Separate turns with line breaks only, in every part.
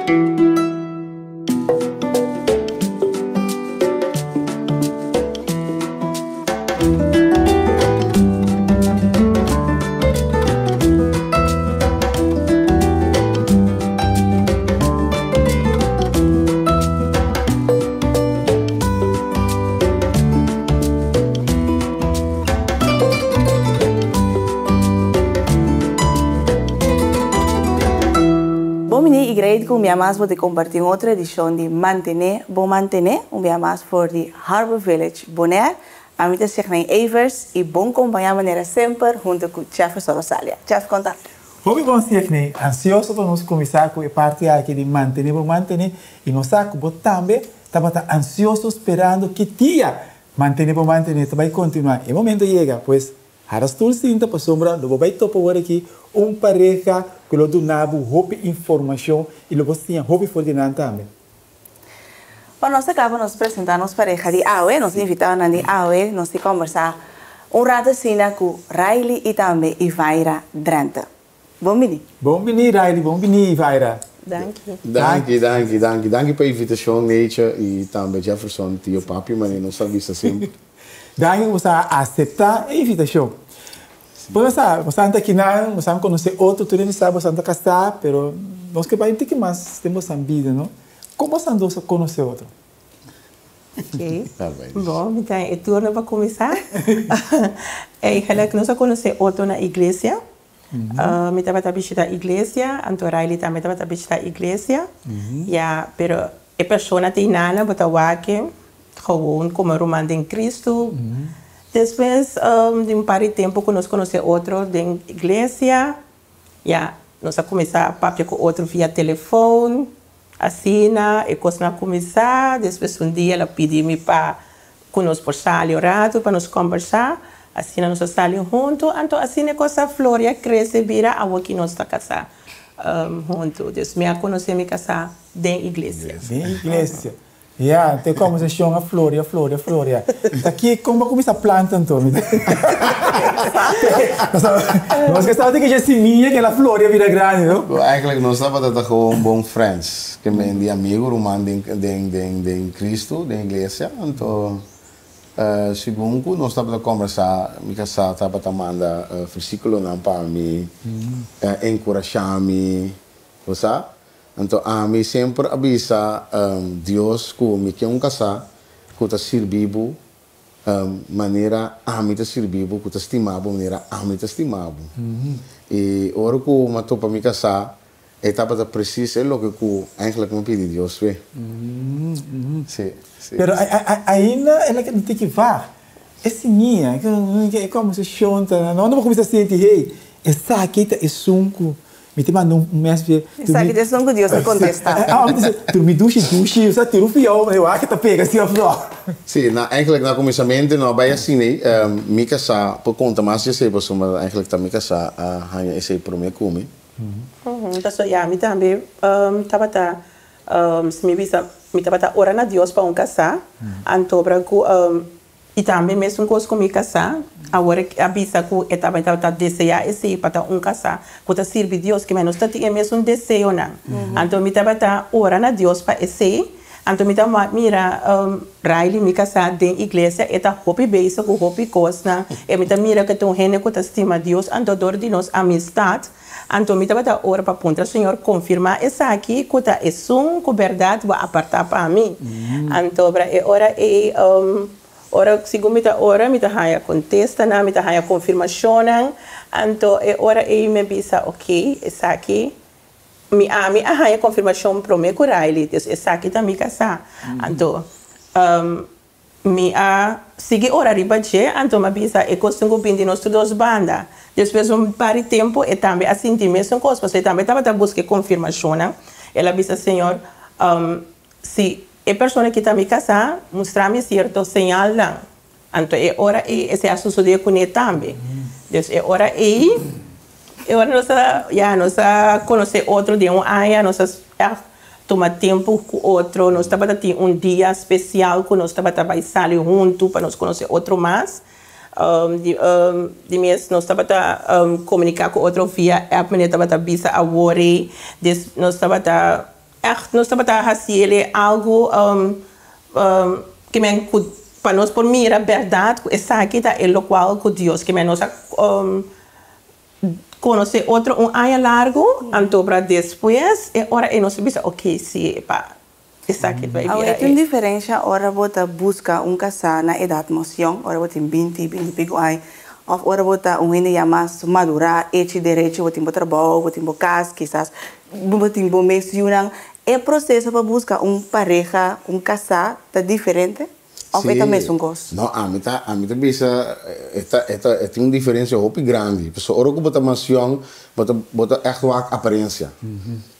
Bon bini y great cu un bia mas bo te comparti un otro edicion di Mantene Bo Mantene, un bia mas for di Harbor Village Bonaire. Ami ta Signey Evers y bon compaña manera semper hunto cu Jefferson Rosalia. Jeff, con ta?
Hopi bon Signey, ansioso pa nos cuminsa cu e parti aki di Mantene Bo Mantene y nos sa cu bo tambe tabata ansioso sperando ki dia Mantene Bo Mantene ta bay continua. E momento yega, pues hara stoel sinta pasobra lo bo bay topa awor aki un pareha cu lo duna bo hopi informacion y lo bo siña hopi for di nan tambe.
Pa nos a kaba nos presentá nos pareha di awe, nos invitadonan di awe, nos tin kòmbersá un rato asina ku Riley i tambe Ivaira Drenthe. Bon bini!
Bon bini Riley, bon bini Ivaira.
Danki.
Danki, danki, danki. Danki pa e invitashon Neitje i tambe Jefferson, tio papi manera nos a bisa semper.
Danki ku bo sa aseptá e invitashon. Bo sa, bo san ta kinan, bo san konosé otro, tur hende sa bo san ta kasá, pero nos ke bai un tiki mas den bo san bida, no? Kon bo san dos a konosé otro?
Ok, bon, mi ta e turno pa kuminsá. Eigenlijk nos a konosé otro na iglesia. Mi tabata bishitá iglesia, anto Riley tambe tabata bishitá iglesia. Ya, pero e persona ta inana, bo ta wak e gewoon komo ruman den Cristo. Despues di un par di tempu ku nos konosé otro den iglesia, ya, nos a kuminsá papia ku otro via telefon. Asina e kosnan a kuminsá. Despues un dia el a pidi mi pa ku nos por sali un ratu pa nos kòmbersá. Asina nos a sali huntu. Anto asina e kos a floria, krese, bira awor ki nos ta kasá huntu. Dus mi a konosé mi kasá den iglesia.
Den iglesia. Ya, te conversacion a floria, floria, floria. Ta ki, con bo a cuminsa planta anto? Nos ke staba tin ke semilla ke la floria bira grandi, no?
Bo, eigenlijk nos tabata ta gewoon bon friends, ke men di amigo, ruman den, den, den, den Cristo, den iglesia. Anto, segun cu nos tabata conversa, mi casa tabata manda versiculonan pa mi, encurasha mi, bo sa? Anto ami semper a bisa Dios ku mi ke un kasá ku ta sirbi bo manera ami ta sirbi bo, ku ta stima bo manera ami ta stima bo. I ora ku mi a topa mi kasá, e tabata presis e loke ku eigenlijk mi a pidi Dios p'e. Sí, sí.
Pero ainda el a keda tiki vaag. E simia, e kòmbersashon ta, no bo kuminsá sinti, hey, esaki ta esun ku Mi ta manda un mes p'e.
Esaki ta esun ku Dios ta kontestá.
Mi ta bisa, Drumi dushi dushi, sa tira un fiou, mi wak ta pega si òf no.
Sí, na eigenlijk na kuminsamentu no a bai asina ei. Mi kasá por konta mas di esei pasobra eigenlijk ta mi kasá a haña esei promé ku mi.
Pasobra ya mi tambe tabata, si mi bisa, mi tabata ora na Dios pa un kasá, antobra ku I tambe mesun kos ku mi kasá, awor e a bisa ku e tabata ta deseá esei pa ta un kasá ku ta sirbi Dios, kimen nos ta tin e mesun deseonan. Anto mi tabata ora na Dios pa esei. Anto mi ta mira Riley, mi kasá, den iglesia, e ta hopi bezig ku hopi kosnan, e mi ta mira ku e ta un hende ku ta stima Dios, anto dor di nos amistat, Anto mi tabata ora pa puntra Señor konfirmá esaki ku ta esun ku bèrdat bo a apartá pa mi. Anto bra e ora ei, ora segun mi ta ora mi ta haña kontestanan, mi ta haña konfirmashonnan. Anto e ora ei mi a bisa, oke, esaki mi ami a haña konfirmashon promé ku Riley, dus esaki ta mi kasá. Anto Mi a sigui ora riba dje, anto mi a bisa e kos tin ku bin di nos tur dos banda. Despues un par di tempu e tambe a sinti mesun kos, pasobra e tambe tabata buska e konfirmashonnan. El a bisa, Señor, si e persona ki ta mi kasá mustra mi sierto señalnan, anto e ora ei esei a sosodé kuné tambe. Dus e ora ei, e ora nos a, ya, nos a konosé otro den un aña, nos a ègt Tuma tempu ku otro. Nos tabata tin un dia spesial ku nos tabata bai sali huntu pa nos konosé otro mas. Di mes nos tabata komuniká ku otro via app, manera tabata bisa awor ei. Des nos tabata Echt nos tabata hasi algo ke men ku pa nos por mira berdat ku esaki ta e lokual ku Dios ke men nos konosé otro un aña largu, anto pa despues e ora e nos bisa, ok, si, pa esaki bai
Awor,
bira.
Tin un diferensia ora bo ta buska un kasá na edat mas yòn, ora bo tin 20, 20 i piku aña, òf ora bo ta un hende ya mas madurá, hecho i derecho, bo tin bo trabou, bo tin bo kas, kisas bo tin bo mes yunan. E proseso pa buska un pareha, un kasá, ta diferente? Òf e mesun kos?
No, ami ta bisa, e tin un diferensia hopi grandi. Pasobra ora ku bo ta mas yòn, bo ta echt wak aparensia.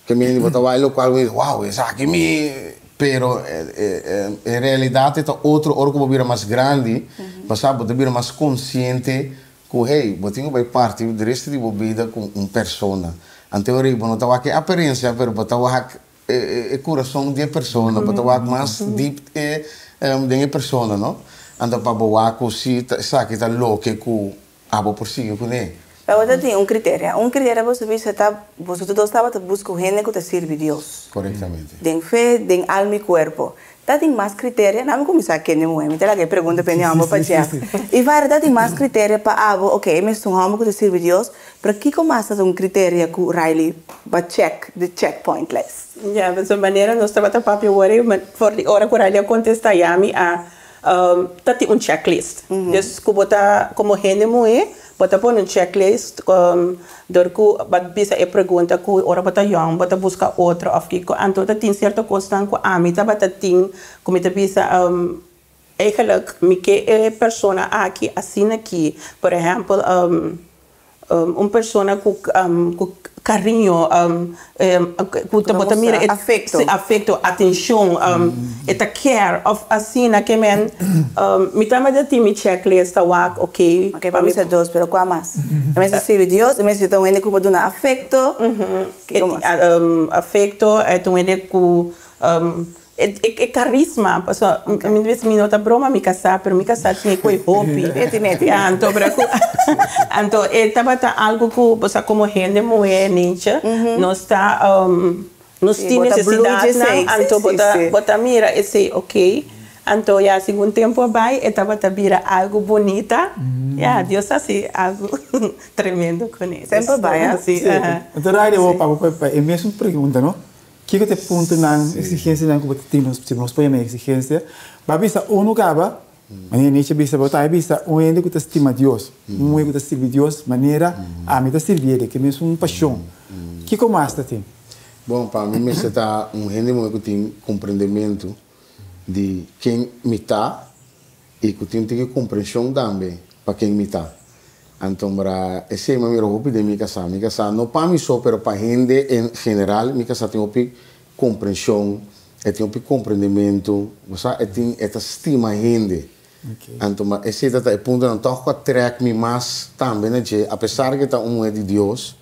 Ke men bo ta wak lokual, wow, esaki mi. Pero en realidat ta otro ora ku bo bira mas grandi, bo ta bira mas konsiente ku, hey, bo tin ku parti e resto di bo bida ku un persona. Anto ora bo no ta wak aparensia, pero bo ta wak e kurason di e persona, bo ta wak mas deep den e persona, no? Anto pa bo wak si esaki ta loke ku abo por sigui kuné.
Pero bo tin un kriterio. Un kriterio bo bisa ta bo tur tabata buska hende ku ta sirbi Dios.
Korektamente.
Den fe, den alma i kurpa. Ta tin mas kriterio, no mi kuminsá kende muhé, mi ta ku pregunta pa mi pa Jeff. I vai ta tin mas kriterio pa abo, ok, mi un hòmber ku ta sirbi Dios, pero kiko mas ta un kriterio ku Riley pa check the checkpoint list?
Ja, op zo'n manera nos tabata papia wori, maar for di ora ku Riley a kontestá ya mi a ta tin un checklist. Dus ku bo ta komo hende muhé, bo ta pone un checklist dor ku b'a bisa e pregunta ku ora bo ta yòn, bo ta buska otro òf kiko. Anto ta tin sierto kosnan ku ami tabata tin ku mi ta bisa eigenlijk mi ke e persona aki asina aki. Por ehèmpel, un persona ku kariño, ku ta bota mira
afekto.
Afekto, atenshon, e ta care òf asina ke men mi tambe tin mi checklist ta wak, ok.
Ok, pa mi ta dos, pero kua mas? Mi ta sirbi Dios, mi ta un hende ku por duna afekto. Kiko mas?
Afekto, e un hende ku e karisma, paso mi bes mi no ta broma mi kasá, pero mi kasá tin ku hopi.
Neti, neti.
Ja, anto bra ku anto e tabata algo ku, bo sa, komo hende muhé niche, nos ta nos tin
bota
nesesidat
bloedje
nan,
sei,
anto bota bota mira esei, ok. Anto ya segun tempu a bai e tabata bira algo bunita. Ja, Dios hasi algo tremendo kuné.
Semper bai, ah?
Si, aha.
Anto, Riley, pa e mesun pregunta, no? Kiko ta e puntonan, eksigensianan ku bo tin, si nos por yama eksigensia? B'a bisa unu kaba, manera Nietzsche bisa, bo ta bisa un hende ku ta stima Dios, un hende ku ta sirbi Dios, manera ami ta sirbi, ku mesun pashon. Kiko mas ta tin?
Bon, pa mi mester ta un hende ku tin komprendementu di ken mi ta i ku tin komprenshon tambe pa ken mi ta. Anto, mara, esei mi mira hopi den mi kasá. Mi kasá no pa mi so, pero pa hende en general, mi kasá tin hopi komprenshon, e tin hopi komprendementu, bo e tin e ta stima hende. Anto, ma esei ta e puntonan toch ku a trek mi mas tambe na dje, apesar ku ta un muhé di Dios,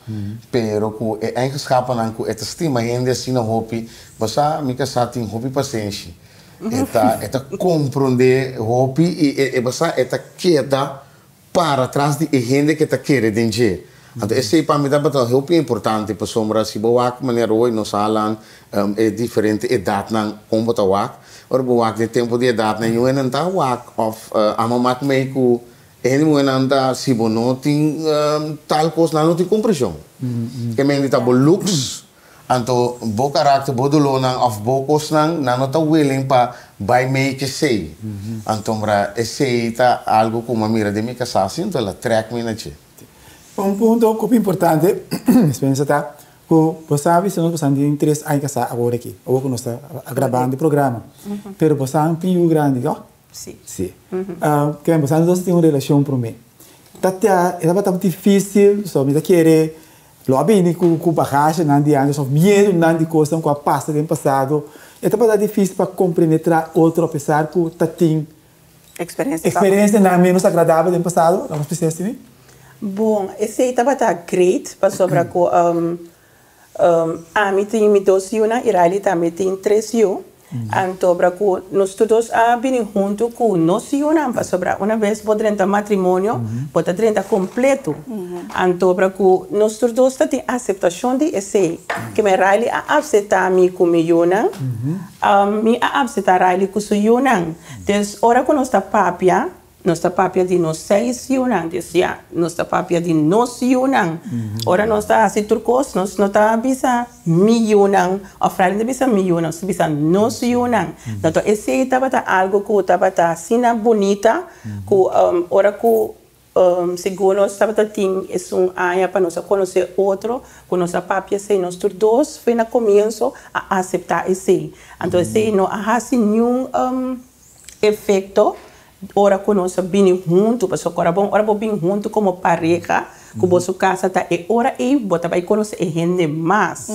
pero ku e eigenschappennan ku e ta stima hende asina hopi, bo sa, mi kasá tin hopi pasenshi. E ta komprondé hopi i bo sa, e ta keda para tras di e hende ku ta kere den dje. Anto, esei pa mi ta hopi importante, pasobra si bo wak manera hoy nos halan e diferente edatnan kon bo ta wak. Ora bo wak den tempu di edatnan yu ta wak òf ama mak mei ku e hende muhénan ta si bo no tin tal kos nan no tin komprenshon. Ke men ta bo looks, anto bo karakter, bo dolónan òf bo kosnan, nan no ta willing pa bai mee ku esei. Anto mra esei ta algo ku mi a mira den mi kasá, anto el a trek mi na dje.
Un punto ku importante, eksperensia ta, ku bo sabi, si nos tin 3 aña kasá awor aki, awor ku nos ta grabando e programa. Pero bo tin yu grandi, no?
Si.
Si. Ke bo dos tin un relashon promé. Ta ta, e tabata difísil, so mi ta kere lo a bini ku bagagenan di antes, òf miedunan di kos ku a pasa den pasado. E tabata difísil pa komprendé otro, apesar ku ta tin
Eksperensia.
Eksperensianan menos agradabel den pasado, laga nos bisa asina?
Bon, esei tabata great, pasobra ku ami tin mi dos yunan, i Riley tambe tin tres yu. Anto ora ku nos tur dos a bini huntu ku nos yunan pasobra una bes bo drenta matrimonio bo ta drenta kompleto. Anto ora ku nos tur dos ta tin aseptashon di esei ke men Riley a apseptá mi ku mi yunan, mi a apseptá Riley ku su yunan. Dus ora ku nos ta papia Nos ta papia di nos seis yunan, dus ya, nos ta papia di nos yunan. Ora nos ta hasi tur kos, nos no ta bisa mi yunan òf Riley ta bisa mi yunan, nos ta bisa nos yunan. Anto esei tabata algu ku tabata asina bunita ku ora ku segun nos tabata tin esun aña pa nos a konosé otro, ku nos a papia esei, nos tur dos for na komienso a aseptá esei. Anto esei no a hasi niun efekto ora ku nos a bini huntu, pasobra ora bon ora bo bin huntu komo pareha ku boso kasa ta e ora ei bo ta bai konosé e hende mas.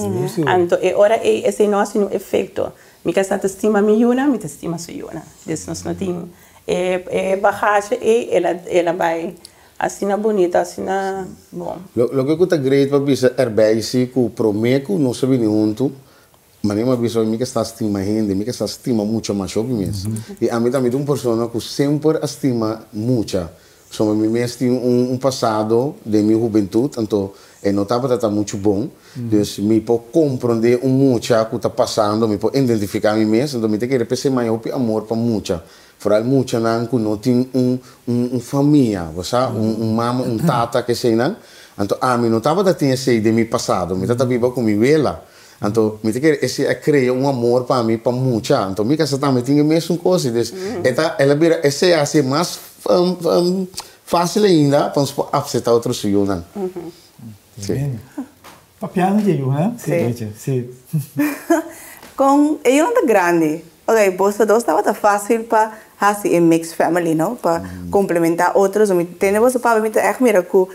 Anto e ora ei esei no hasi niun efekto. Mi kasá ta stima mi yunan, mi ta stima su yunan. Dus nos no tin e e bagashi ei el a el a bai asina bunita, asina bon.
Loke ku ta great pa bisa erbij si ku promé ku nos a bini huntu Manera mi a bisa mi ke sta stima hende, mi ke sta stima mucha mas hopi mes. I ami tambe ta un persona ku semper a stima mucha. Pasobra mi mes tin un un pasado den mi hubentut, anto e no tabata ta muchu bon. Dus mi por komprondé un mucha ku ta pasando, mi por identifiká mi mes, anto mi ta kere p'esei maya hopi amor pa mucha. Foral muchanan ku no tin un un un famia, bo sa, un un mama, un tata, keseinan. Anto ami no tabata tin esei den mi pasado, mi tabata biba ku mi wela. Anto mi ta kere esei a krea un amor pa mi pa mucha. Anto mi kasa tambe tin e mesun kos. Dus e ta el a bira esei a hasi mas fásil ainda pa nos por apseptá otro su yunan. Sí.
Papiando di e yunan, sí, sí.
Kon e yunan ta grandi. Ok, boso dos tabata fásil pa hasi e mixed family, no? Pa komplementá otro. So mi tende boso papia mi ta ègt mira ku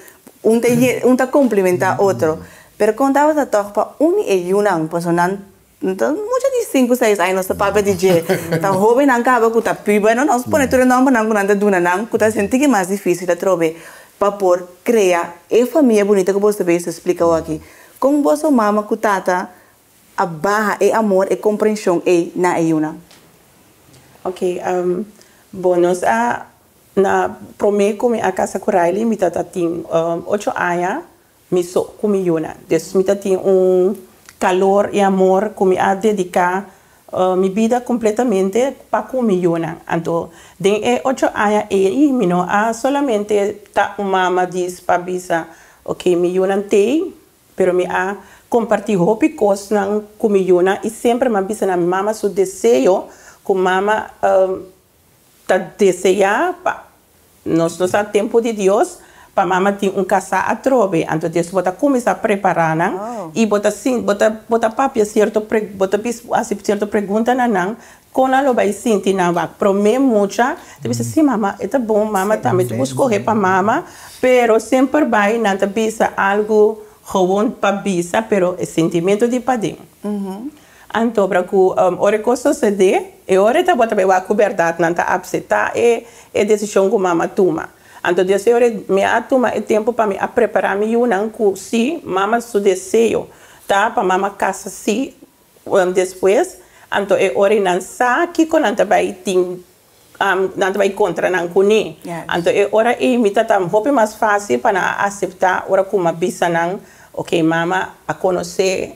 un ta un ta komplementá otro. Pero kon tabata tòg pa un di e yunan, pasobra nan ta mucha di sinku, seis aña nos ta papia di dje, ta hóbennan kaba ku ta puber, no? Nos pone tur e nòmbernan ku nan ta duna nan ku ta sinti ki mas difísil atrobe pa por krea e famia bunita ku boso ta bezig ta splika awor aki. Kon boso mama ku tata a baha e amor, e komprenshon ei na e yunan?
Oke, bon nos a na promé ku mi a kasa ku Riley mi tata tin ocho aña Mi so ku mi yunan. Des mi ta tin un kalor i amor ku mi a dediká mi bida kompletamente pa ku mi yunan. Anto den e ocho aña ei mi no a solamente ta un mama dis pa bisa ok mi yunan t'ei, pero mi a kompartí hopi kosnan ku mi yunan i semper mi a bisa nan mama su deseo ku mama ta deseá pa nos no sa tempu di Dios pa mama tin un kasá atrobe anto des bo ta kuminsá prepará nan i bo ta sin bo ta bo ta papia sierto pre bo ta bis hasi sierto pregunta na nan kon nan lo bai sinti nan wak promé mucha ta bisa si mama e ta bon mama tambe ta por skohe pa mama pero semper bai nan ta bisa algu gewoon pa bisa pero e sintimentu di paden. Anto ora ku ora e kos sosodé, e ora e tabata bai wak ku bèrdat nan ta apseptá e e desishon ku mama tuma. Anto di esei ora mi a tuma e tempu pa mi a prepará mi yunan ku si mama su deseo ta pa mama kasa si despues, anto e ora ei nan sa kiko nan ta bai tin nan ta bai kontra nan kuné. Anto e ora ei mi ta ta hopi mas fásil pa nan a aseptá ora ku mi a bisa nan, ok mama a konosé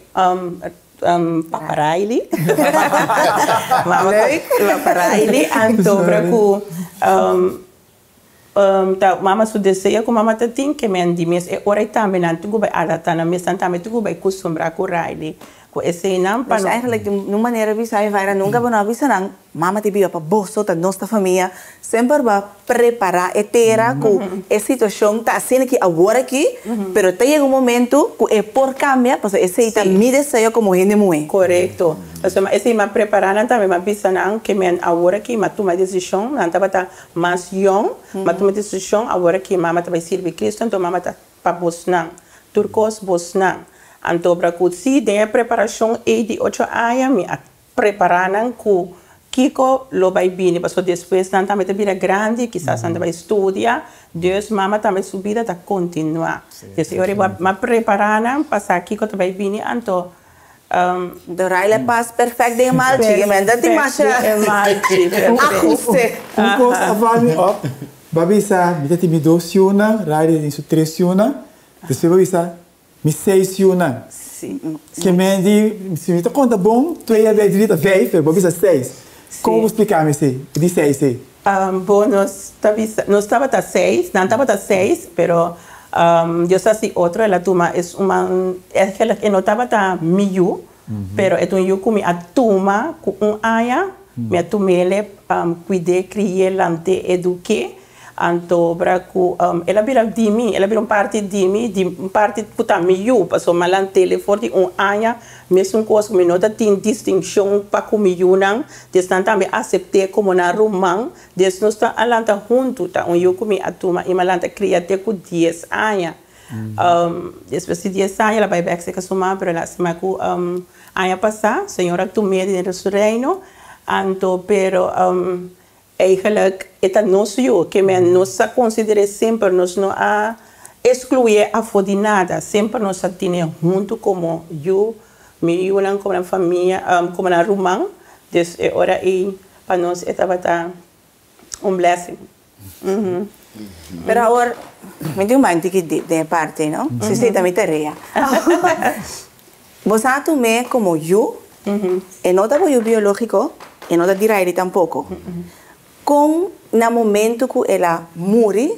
Papa Riley. Mama Papa Riley anto ora ku ta mama su deseo ku mama ta tin ke men di mes e ora ei tambe nan tin ku bai adaptá nan mes nan tambe tin ku bai kustumbrá ku Riley ku eseinan pa
Dus eigenlijk di un manera bisa Elvira nunka bo no a bisa nan mama ta biba pa boso ta nos ta famia semper bo a prepara e tera ku e situacion ta asina ki awor aki pero ta yega un momento ku e por cambia pasobra esei ta mi deseo como hende muhe.
Korekto. Pasobra esei mi a prepara nan tambe mi a bisa nan ke men awor aki mi a tuma e desishon nan tabata mas yong, mi a tuma e desishon awor aki mama ta bai sirbi Cristo anto mama ta pa bosnan, tur kos bosnan. Anto bra ku si den e preparashon ei di ocho aña mi a prepará nan ku kiko lo bai bini, pasobra despues nan tambe ta bira grandi, kisas nan ta bai studia, dus mama tambe su bida ta kontinuá. Dus e ora mi a prepará nan pa sa kiko ta bai bini, anto.
De Riley pas perfect den malchi, men dat tin masha
malchi, perfect.
Ajuste.
Un kos a val mi op, bo a bisa mi ta tin mi dos yunan, Riley tin su tres yunan, despues bo a bisa mi seis yunan.
Si.
Ke men di, si mi ta konta bon, twee a drie ta vijf, pero bo a bisa seis. Kon bo splika mi esei, di seis ei?
Bo, nos ta bisa, nos tabata seis, nan tabata seis, pero Dios a hasi otro, el a tuma es un man, eigenlijk e no tabata mi yu, pero e ta un yu ku mi a tuma ku un aña, mi a tum'ele, kuid'é, kri'é, lant'é, eduk'é, anto ora ku el a bira di mi, el a bira un parti di mi, di un parti ku ta mi yu, pasobra mi a lant'ele for di un aña, Mesun kos ku mi no ta tin distinshon pa ku mi yunan, des nan tambe asept'é komo nan ruman, des nos ta a lanta huntu, ta un yu ku mi a tuma i mi a lanta kria te ku dies aña. Despues di dies aña el a bai bèk serka su mama, pero lastima ku aña pasá Señor a tum'é den su reino, anto pero Eigenlijk e ta nos yu, ke men nos a konsider'é semper, nos no a eskluié afó di nada, semper nos a tine huntu komo yu, mi yunan komo nan famia, komo nan ruman, dus e ora ei pa nos e tabata un blessing.
Pero awor mi tin un bai un tiki dip den e parti no, si si ta mi tarea. Bo sa tum'é komo yu, e no ta bo yu biológiko, e no ta di Riley tampoko. Kon na momentu ku el a muri,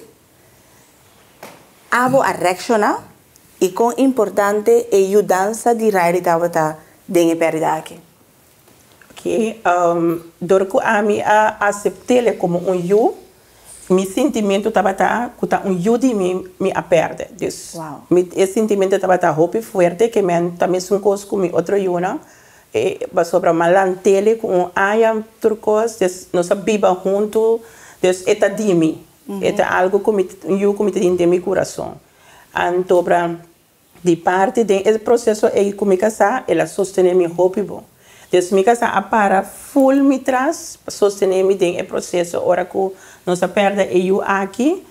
abo a reakshoná i kon importante e yudansa di Riley tabata den e pèrdida aki?
Oké, dor ku ami a asept'é komo un yu, Mi sintimentu tabata ku ta un yu di mi mi a pèrdè. Dus mi e sintimentu tabata hopi fuerte ke men ta mesun kos ku mi otro yunan. E pasobra mi a lant'el ku un aña tur kos, dus nos a biba huntu, dus e ta di mi. E ta algu ku mi un yu ku mi ta tin den mi kurason. Antobra Di parti den e proseso ei ku mi kasá, el a sostené mi hopi bon. Dus mi kasá a para ful mi tras pa sostené mi den e proseso ora ku nos a pèrdè e yu aki.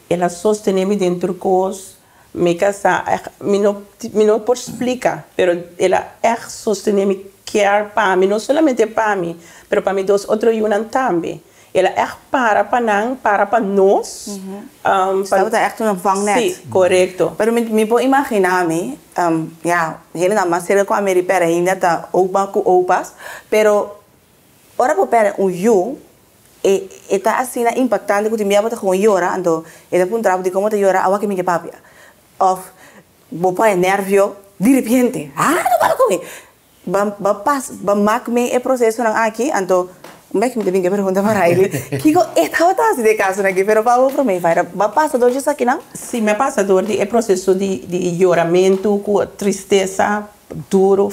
El a sostené mi den tur kos. Mi kasá ègt, mi no mi no por splika, pero el a ègt sostené mi, care pa mi, no solamente pa mi, pero pa mi dos otro yunan tambe. El a ègt para pa nan, para pa nos.
Tabata ègt un vangnet.
Sí, korekto.
Pero mi mi por imaginá mi, ya, hendenan mas serka ku ami ripera ainda ta opa ku opas, pero ora bo pèrdè un yu, e e ta asina impaktante ku tin bia bo ta gewoon yora, anto e ta puntra bo dikon bo ta yora, awa ke mi ke papia. Òf bo pone nèrvio diripiente, ah no para ku mi! Ba ba pas ba mak mee e procesonan aki, anto un bek mi ta bin ke pregunta pa Riley, kiko e tabata hasi den e kasonan aki, pero pa bo prome Vaira, ba pasa dor di esakinan?
Si, mi a pasa dor di e proceso di di yoramentu ku tristesa duru,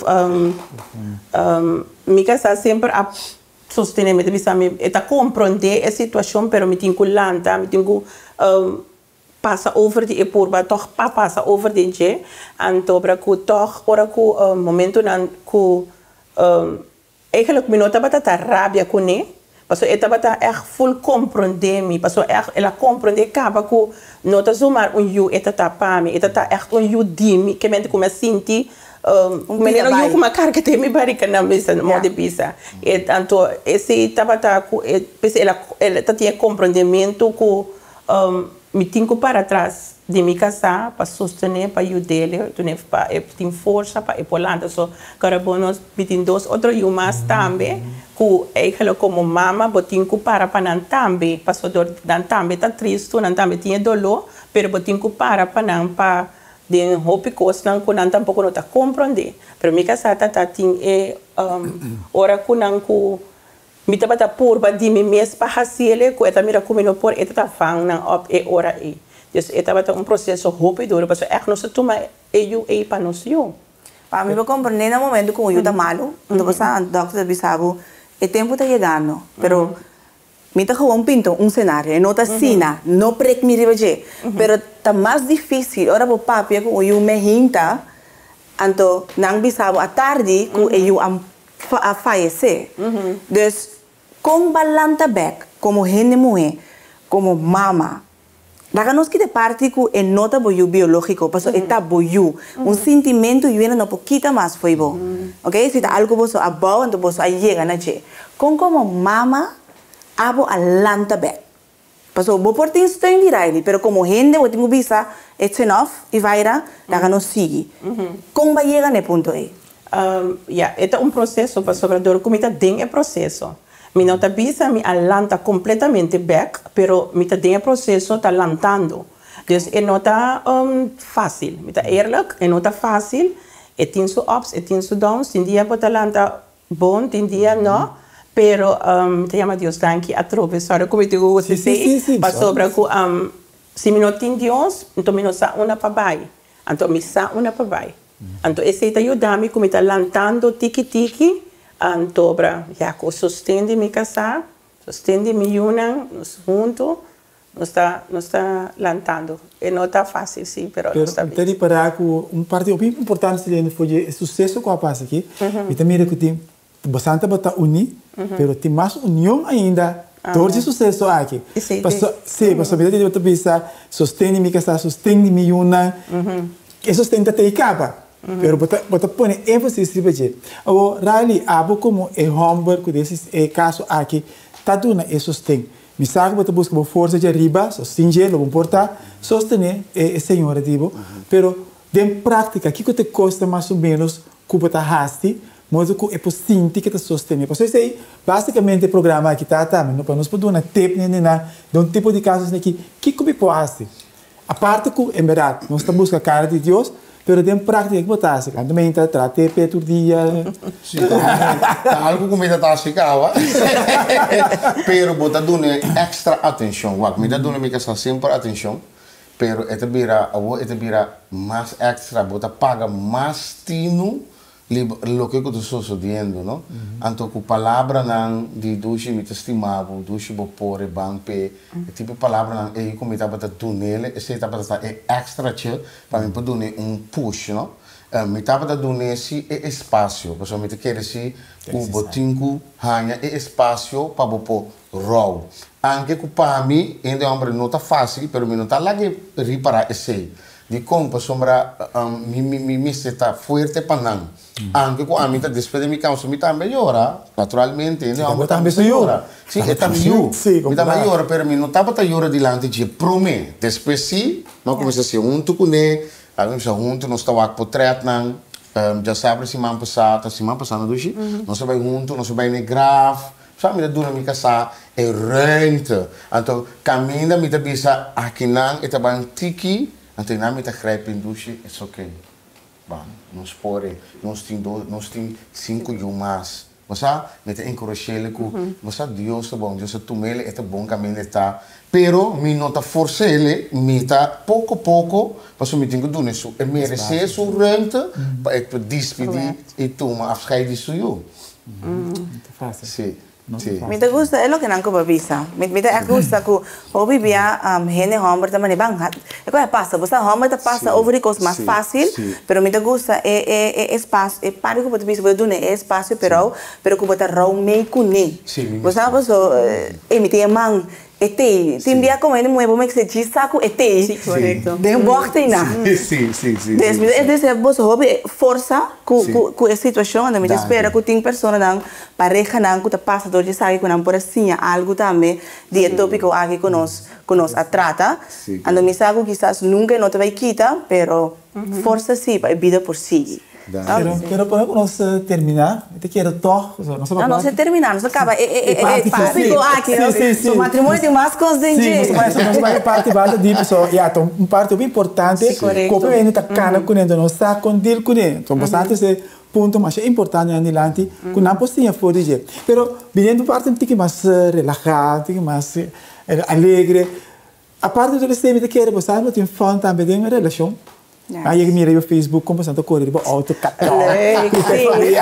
mi kasá semper a sostene mi, ta bisa mi e ta komprondé e situashon pero mi tin ku lanta, mi tin ku Pasa over di e purba tòg pa pasa over den dje, anto bra ku tòg ora ku momentunan ku eigenlijk mi no tabata ta rabia kuné, pasobra e tabata ègt ful komprondé mi, pasobra ègt el a komprondé kaba ku no ta zomaar un yu e ta ta pa mi, e ta ta ègt un yu di mi, kemente ku mi a sinti manera un yu ku mi a karga den mi barika nan bisa, modo di bisa. E anto esei tabata ku e p'esei el a el ta tin e komprondementu ku Mi tin ku para tras di mi kasá pa sostené, pa yud'é, dun'é pa e tin forsa pa e por lanta. So, kòrda bo nos mi tin dos otro yu mas tambe ku eigentlik komo mama bo tin ku para pa nan tambe, pasobra dor nan tambe ta tristu, nan tambe tin e doló, pero bo tin ku para pa nan pa den hopi kosnan ku nan tampoko no ta komprondé. Pero mi kasá ta ta tin e ora ku nan ku Mi tabata purba di mi mes pa hasiel ku e ta mira ku mi no por, e ta ta vang nan op e ora ei. Dus e tabata un proseso hopi duru pasobra ègt nos a tuma e yu ei pa nos yu.
Pa mi por komprendé na momento ku un yu ta malu, anto bo sa dòkter ta bisa bo e tempu ta yegando, pero mi ta gewoon pinta un senario, e no ta asina, no prek mi riba dje, pero ta mas difísil ora bo papia ku un yu mehinta, anto nan bisa bo atardi ku e yu a a fayesé. Dus kon ba lanta bèk komo hende muhé, komo mama? Laga nos kita e parti ku e no ta bo yu biológiko, pasobra e ta bo yu. Un sintimentu yuena no por kita mas fo'i bo. Oke, si ta algu ku boso a bou, anto boso a yega na dje. Kon komo mama abo a lanta bèk? Pasobra bo por tin steun di Riley, pero komo hende bo tin ku bisa, It's enough, Ivaira, laga nos sigui. Kon bo a yega na e punto ei?
Ya, e ta un proseso, pasobra dor ku mi ta den e proseso, Mi no ta bisa mi a lanta completamente bek, pero mi ta den e proceso ta lantando. Dus e no ta facil, mi ta eerlijk, e no ta facil, e tin su ups, e tin su downs, tin dia bo ta lanta bon, tin dia no, pero mi ta yama Dios danki atrobe, sorry cu mi tin cu usa esey, pasobra cu si mi no tin Dios, enton mi no sa unda pa bay, anto mi sa unda pa bay. Anto esei ta yuda mi ku mi ta lantando tiki tiki, anto bra ya ku sosten di mi kasá, sosten di mi yunan, nos huntu nos ta nos ta lantando. E no ta fásil sí, pero nos ta
Pero mi ta ripará ku un parti hopi importante saliendo for di e suseso ku a pasa aki, mi ta mira ku tin Bosan tabata uní, pero tin mas union ainda dor dje suseso aki. Paso, sí, pasobra mi ta bisa, sosten di mi kasá, sosten di mi yunan, e sosten ta tei kaba, pero bo ta, bo ta pone énfasis riba dje. Awor, Riley, abo komo e hòmber ku den e kaso aki ta duna e sosten, mi sa ku bo ta buska bo forsa dje ariba, sosten dje, lo bo por ta sostené e señora di bo, pero den práktika, kiko ta e kosnan mas o ménos ku bo ta hasi Modo ku e por sinti ke ta sostené. Pasobra esei básikamente e programa aki ta tambe, no? Pa nos por duna tep na hendenan den un tipo di kaso asina aki, kiko mi por hasi? Aparte ku en bèrdat nos ta buska kara di Dios, pero den práktika kiko bo ta hasi? Anto mi a traha tepe tur dia.
Si, ta algu ku mi ta ta hasi kaba. Pero bo ta duna èkstra atenshon. Wak, mi ta duna mi kasá semper atenshon, pero e ta bira, awor e ta bira mas èkstra, bo ta paga mas tinu Liba loke ku ta sosodiendo, no? Anto ku palabranan di dushi mi ta stima bo, dushi bo por e ban p'e, e tipo palabranan ei ku mi tabata dun'el, esei tabata ta e extra che pa mi por dun'e un push, no? Mi tabata dun'e si e espasio, pasobra mi ta kere si ku bo tin ku haña e espasio pa bo por rou. Anke ku pa mi, hende homber, no ta fásil, pero mi no ta lag'e ripará esei. Dikon? Pasobra mi mi mester ta fuerte pa nan. Anke ku ami ta despues di mi kansa mi tambe a yora, naturalmente. Hende homber tambe ta yora. Si, e ta mi yu. Mi tambe a yora, pero mi no tabata yora dilanti dje promé. Despues si, mi a kuminsá hasi huntu kuné, a kuminsá huntu nos ta wak potretnan. Djasabra siman pasá, ta siman pasá no Dushi? Nos a bai huntu, nos a bai na e graf. Sa mi ta duna mi kasá e ruimte. Anto kaminda mi ta bisa akinan e ta ban tiki, anto einan mi ta grijp in dushi, it's okay. Ban, nos por e, nos tin dos, nos tin sinku yu mas. Bo sa, mi ta enkurash'el ku, bo sa Dios ta bon, Dios ta tum'el, e ta bon kaminda e ta. Pero mi no ta fors'el, mi ta poko poko, pasobra mi tin ku dun'e su, e meresé su ruimte pa e por dispidí i tuma afschei di su yu. Sí, sí.
Mi ta gusta e loke nan ku bo a bisa. Mi ta ègt gusta ku hopi bia hende hòmber ta manda ban e kos a pasa. Bo sa hòmber ta pasa over di kos mas fásil, pero mi ta gusta e e e espasio, e parti ku bo ta bisa bo ta duna e espasio pero pero ku bo ta rou mei kuné. Bo sa paso e mi tin e man E tei. Tin bia como hende muhe bo mester djis sa cu e tei.
Sí, correcto.
Den bocht einan.
Sí, sí, sí.
Des mi ta desea boso hopi forsa cu cu e situacion anto mi ta spera cu tin personanan, parehanan cu ta pasa door di esaki cu nan por a siña algo tambe di e topico aki cu nos cu nos a trata. Anto mi sa cu kisas nunca e no ta bay kita pero forsa si pa e bida por sigui.
Pero, pero prome ku nos terminá, mi ta kere tòg, nos
a papia. No, nos a terminá, nos a kaba e, e, e, e tópiko aki.
Sí, sí, sí.
So matrimonio tin mas kos den dje.
Sí, nos a bai, nos a bai e parti basta diep, so ya, ta un parti hopi importante.
Sí, korekto.
Ku hopi hende ta kana kuné, enton nos sa kon deal kuné. Enton bo sa trese punto masha importante nan dilanti ku nan por siña for di dje. Pero biniendo un parti un tiki mas relahá, un tiki mas alegre, Aparte di tur esei mi ta kere bo sa no tin fun tambe den relashon. A yega mira riba Facebook kon boso ta kore riba outo katò.
Leuk, si.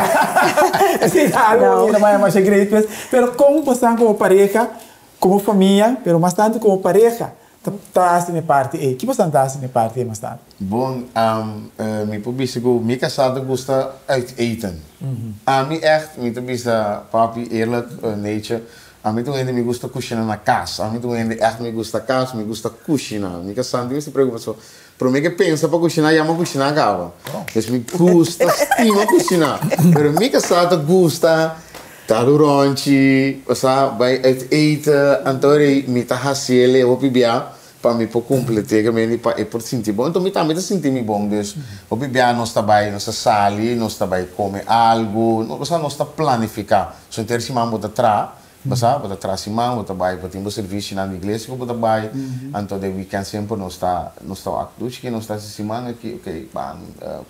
Esei ta algo ku mi ta maya masha great pues. Pero kon boso komo pareha, komo famia, pero mas tantu komo pareha ta hasi na e parti ei? Ki boso ta hasi na e parti ei mas tantu?
Bon, mi por bisa ku mi kasá ta gusta uit eten. Ami ègt mi ta bisa papi eerlijk, Neetje. Ami ta un hende mi gusta kushina na kas. Ami ta un hende ègt mi gusta kas, mi gusta kushina. Mi kasá tin mester preokupa so. Promé ke pensa pa kushiná ya mi a kushiná kaba. Dus mi gusta stima kushiná. Pero mi kasá ta gusta dal un rònchi, osea bai uit eten. Anto rei mi ta hasiel e hopi bia pa mi por kumpli te meni pa e por sinti bon. Anto mi tambe ta sinti mi bon. Dus hopi bia nos ta bai, nos ta sali, nos ta bai kome algu. Osea nos ta planifiká. So henter siman bo ta traha. Bo sa, bo ta traha siman, bo ta bai, bo tin bo servisionan di iglesia ku bo ta bai, anto den weekend semper nos ta, nos ta wak dushi ke nos ta hasi siman aki, ok, ban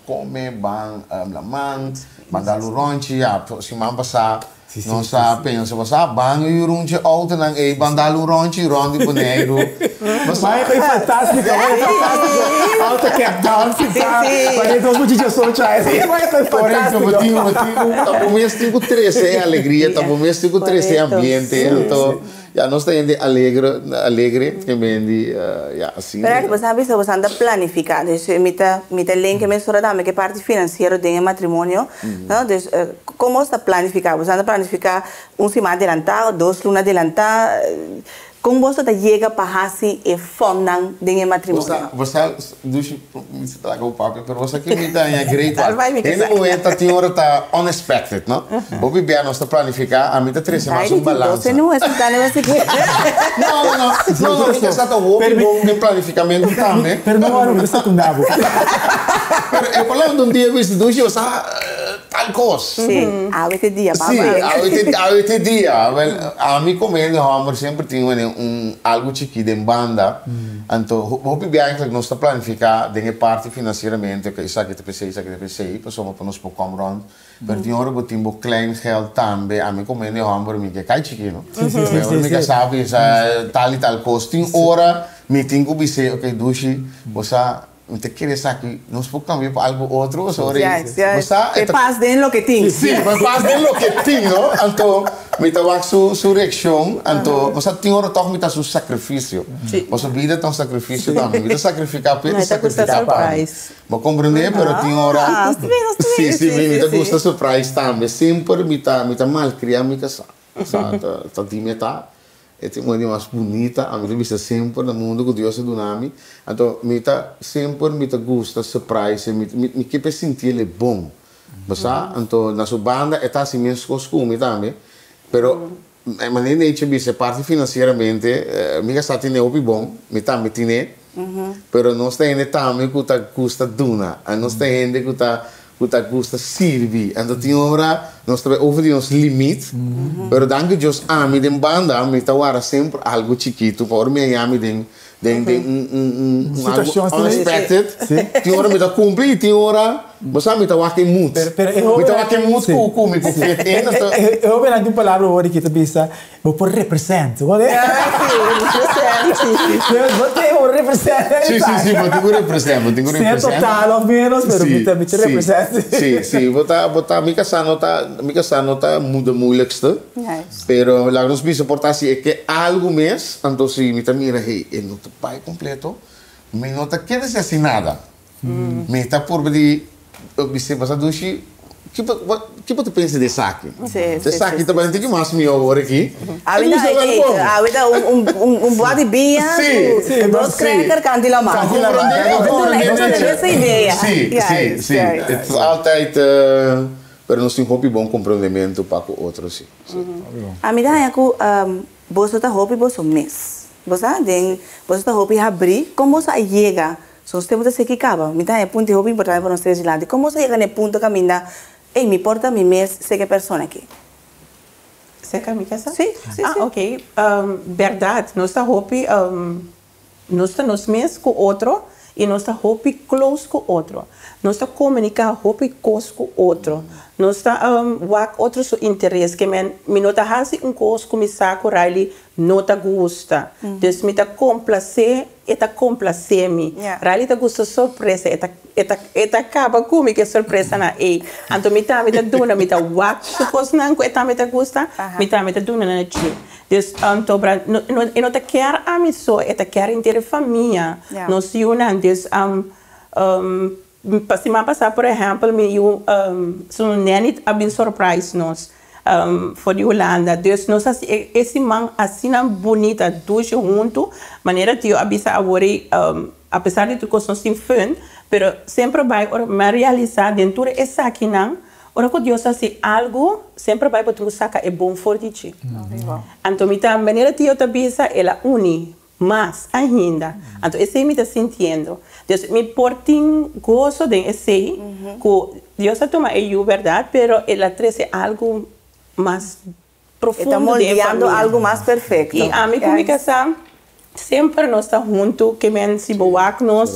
kome, ban laman, ban dal un ròntji, ya, siman pasá nos a pensa, bo sa, ban yu rùntji outonan ei, ban dal un ròntji rònt di Boneiru, bo sa.
Bai ko'i fantástiko, bai fantástiko, auto kèp down sintá, bai dos muchichi socha, bai ko'i fantástiko.
Korekto, bo tin, bo tin ku, ta bo mes tin ku trese e alegria, ta bo mes tin ku trese e ambiente, anto ya nos ta hende alegre, alegre, ke men di ya asina.
Pero bo sa bisa bo sa ta planifica, dus mi ta mi ta lenke mesora tambe ke parti financiero den e matrimonio, no, dus kon bo ta planifica, bo sa ta planifica un siman adelanta, dos luna adelanta, Kon boso ta yega pa hasi e fònnan den e matrimonio?
Bo sa, dushi, mi sa traga bo papia, pero bo sa ke mi ta haña great wak. Hende muhé ta tin ora ta unexpected, no? Hopi bia nos ta planifiká, ami ta trese mas un balansa. No, no, no, no, no, mi ta sa ta hopi bon den planifikamentu tambe.
Pero no ora mi ta sekundá bo.
Pero e por lanta un dia bisa, dushi, bo sa. Tal kos.
Sí, awe te dia, papa.
Sí, awe te, awe te dia. Wel, ami komo hende hòmber semper tin wene un algu chikí den banda. Anto, hopi bia eigenlijk nos ta planifiká den e parti finansieramente, oke, esaki ta p'esei, esaki ta p'esei, pasobra pa nos por kòm rònt. Pero tin ora bo tin bo klein geld tambe. Ami komo hende hòmber mi ke kai chikí, no?
Sí, sí, sí, sí.
Mi ka sa bisa tal i tal kos. Tin ora mi tin ku bis'é, oke, dushi, bo sa. Mi ta kere esaki, nos por kambia pa algu otro, sorry.
Yes, yes.
Bo sa,
E pas den loke tin.
Sí, pa pas den loke tin, no? Anto, mi ta wak su, su reakshon, anto, bo sa, tin ora tòg mi ta hasi un sakrifisio.
Sí.
Pasobra bida ta un sakrifisio tambe. Mi ta sakrifiká p'e,
No,
ta
e ta gusta
sakrifiká pa mi.
surprise.
Bo komprendé? Pero tin ora.
Ah, nos ta bien, nos ta bien.
Sí, sí, mi ta gusta surprise tambe. Semper mi ta, mi ta malkriá mi kasá. Sa, ta, ta di mi e ta. E ta un di mas bunita, ami ta bisa semper na mundu ku Dios a duna mi. Anto mi ta semper mi ta gusta surprise e, mi mi ke pa e sinti el e bon, bo sa. Anto na su banda e ta hasi meskos ku mi tambe, pero manera Nechi a bisa e parti finansieramente mi kasá tene hopi bon, mi tambe tine, pero nos ta hende tambe ku ta gusta duna, nos ta hende ku ta Ku ta gusta sirbi. Anto tin ora nos ta bai over di nos limit, pero danki Dios ami den banda mi ta wara semper algu chikitu pa ora mi a yami den den den un un un algu unexpected, tin ora mi ta kumpli i tin ora bo sa mi ta wak e mood. Mi ta wak e mood ku ku mi por fit in anto.
E hobennan tin un palabra hoor ki ta bisa Bo por represent. Bo
Sí, sí, sí.
Bo tin ku represent.
Sí, sí, sí, bo tin ku represent, bo tin ku represent.
Sea total of menos, pero mi ta mi ta represent.
Sí, sí, bo ta, bo ta, mi kasá no ta, mi kasá no ta de moeilijkste.
Juist.
Pero laga nos bisa por ta si e ke algu mes, anto si mi ta mira, hey, e no ta bai kompleto, mi no ta keda sin hasi nada. Mi ta purba di bis'é, Basa dushi, ki bo ki bo ta pensa di esaki? Esaki ta bai tin ki mas mihó awor aki.
Awe ta awe ta un un un bua di biña ku dos cracker kanti laman. Esa idea.
Sí, sí, sí. Het is altijd, pero nos tin hopi bon komprondementu pa ku otro, sí.
Ami ta haña ku boso ta hopi boso mes. Bo sa den boso ta hopi habrí. Kon boso a yega Soms tempu ta seki kaba. Mi ta haña punto hopi importante pa nos trese dilanti. Kon boso a yega na e punto kaminda, ey, mi por ta mi mes seka e persona aki?
Seka mi kesa?
Sí, sí,
Ah,
sí.
ok. Bèrdat, nos ta hopi, nos ta nos mes ku otro i nos ta hopi close ku otro. Nos ta komuniká hopi kos ku otro. Nos ta wak otro su interes. Ke men, mi no ta hasi un kos ku mi sa ku Riley no ta gusta. Dus mi ta komplasé. E ta complacé mi. Riley ta gusta sorpresa. E ta, e ta, e ta caba cu mi cu e sorpresanan ey. Anto mi tambe ta duna, mi ta wak su cosnan cu e tambe ta gusta, mi tambe ta duna na dje. Dus anto bra, no, no, e no ta kier ami so, e ta kier henter e famia, nos yunan. Dus pa siman pasa por ehempel mi yu su nanny a bin surprise nos. For di Hulanda. Dus nos a hasi e siman asina bunita, dushi huntu. Manera Tio a bisa awor ei, apesar di tur kos nos tin fun, pero semper bai ora mi a realisá den tur esakinan, ora ku Dios hasi algu, semper bai bo tin ku saka e bon for di dje. Anto mi ta, manera Tio ta bisa, el a uni mas ainda. Anto esei mi ta sintiendo. Dus mi por tin goso den esei ku Dios a tuma e yu bèrdat, pero el a trese algu mas
E ta
profundo den e
moldeando
famia.
algu mas perfekto.
I ami ku mi kasá semper nos ta huntu, ke men si bo wak nos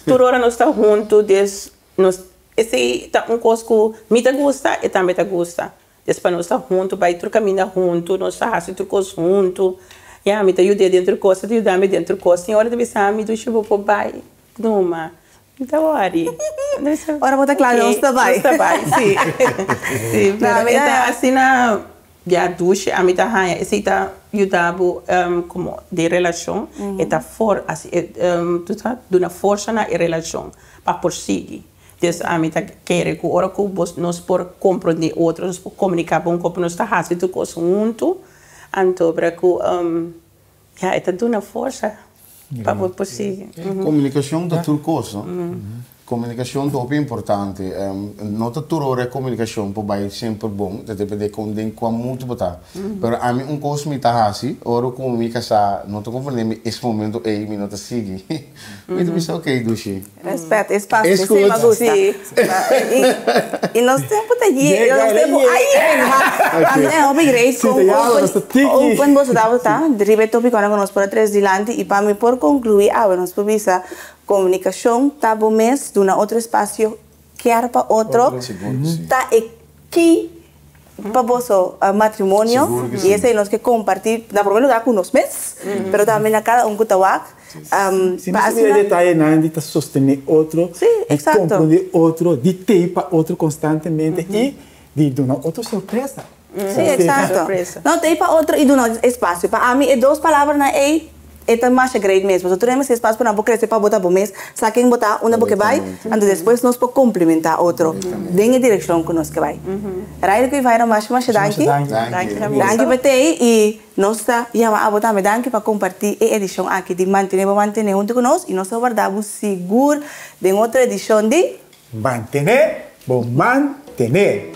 tur ora nos ta huntu, dus nos esei ta un kos ku mi ta gusta, e tambe ta gusta. Des pa nos ta huntu, bai tur kaminda huntu, nos ta hasi tur kos huntu. Ya, mi ta yud'é den tur kos, e ta yuda mi den tur kos. Tin ora ta bisa mi, Dushi, bo por bai numa. Mi ta wòri.
Ora bo ta kla, nos ta bai.
Nos ta bai, sí. Sí, pero e ta asina, ya, dushi, ami ta haña esei ta yuda bo komo den relashon, e ta for, asi, tu sa, duna forsa na e relashon pa por sigui. Des ami ta kere ku ora ku bos nos por komprondé otro, nos por komuniká bon kopo nos ta hasi tur kos huntu, anto bra ku ya e ta duna forsa pa bo por sigui.
Komunikashon ta tur kos, no? Komunikashon ta hopi importante. No ta tur ora e komunikashon por bai semper bon, ta depende kon den kua mutu bo ta. Pero ami un kos mi ta hasi, ora ku mi kasá no ta komprondé mi es momento ei mi no ta sigui. Mi ta bisa ok dushi.
Respet, espacio, esei mi a gusta. I nos tempu ta yega, nos tempu a yega. A mi ta hopi great kon open, open boso tabata riba e topikonan ku nos por a tres dilanti i pa mi por konkluí awe nos por bisa komunikashon ta bo mes duna otro espacio kier pa otro ta e key pa boso matrimonio i esei nos ke kompartí na promé lugá ku nos mes pero tambe na kada un ku ta wak
Si nos ta mira e detayenan di ta sostené otro, di komprondé otro, di tei pa otro konstantemente i di duna otro sorpresa.
Sí, exacto. No, tei pa otro i duna espasio. Pa ami e dos palabranan ei e ta masha great mes. Pasobra tur hende mester espasio pa nan por krese pa bo ta bo mes, sa ken bo ta, unda bo ke bai, anto despues nos por komplimentá otro den e direkshon ku nos ke bai. Railo ku Ivaira masha masha danki. Danki pa tei i nos ta yama abo tambe danki pa kompartí e edishon aki di Mantené Bo Mantené huntu ku nos i nos ta warda bo sigur den otro edishon di.
Mantené Bo Mantené.